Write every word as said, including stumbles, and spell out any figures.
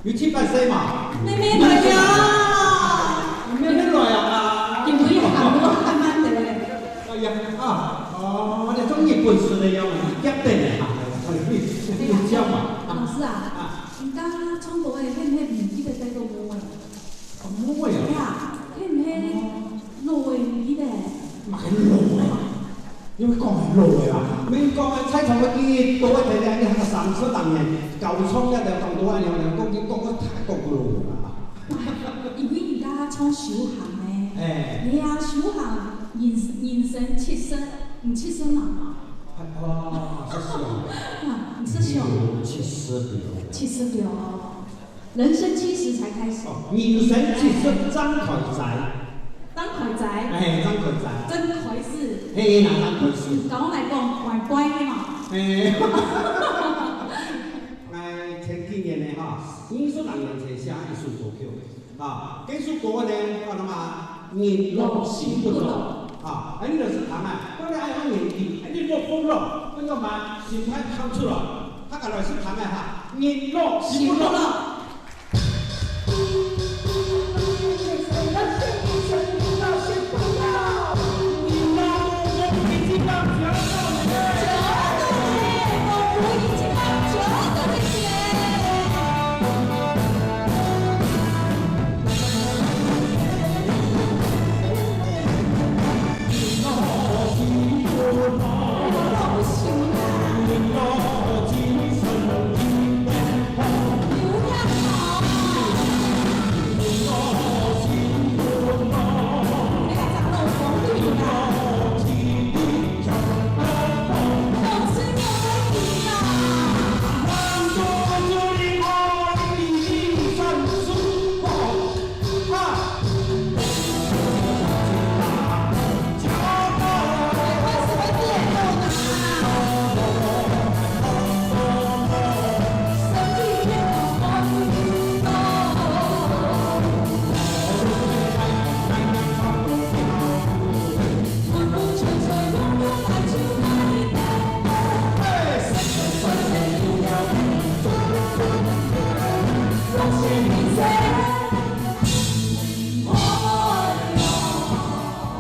有七八歲嘛？妹妹來了。妹妹來啊！今晡日行路還慢得嘞。哎呀，啊，哦，你中日本式的樣，夾等的哈，有笑嘛？老師啊，啊。你剛剛唱歌的，係毋係毋記得帶到妹妹？哦，妹妹啊？係啊，係毋係老的毋記得？嘛，老的。 你會講係老个啦，免講啊，菜場个記憶多一點點，你還有三十零年，高中个就講多一點點，講你講个太講老个啦。因為人家唱修行呢，哎。你啊修行人人生七十，你七十嘛嘛。哦，是哦。啊，你是修。七十六。七十六哦。 人生七十才開始。哦，人生七十正開始。正開始。哎，正開始。正開始。嘿，那正開始。嗯，跟我來講，怪怪的嘛。哎。哎，前幾年呢，哈，藝術人員才寫一首歌曲，啊，這首歌呢，叫什麼？日落西北落。啊，哎，你就是聽啊，本來愛用年紀，哎，日落西北落，為什麼？心態唱出來，大家來試聽啊哈，日落西北落。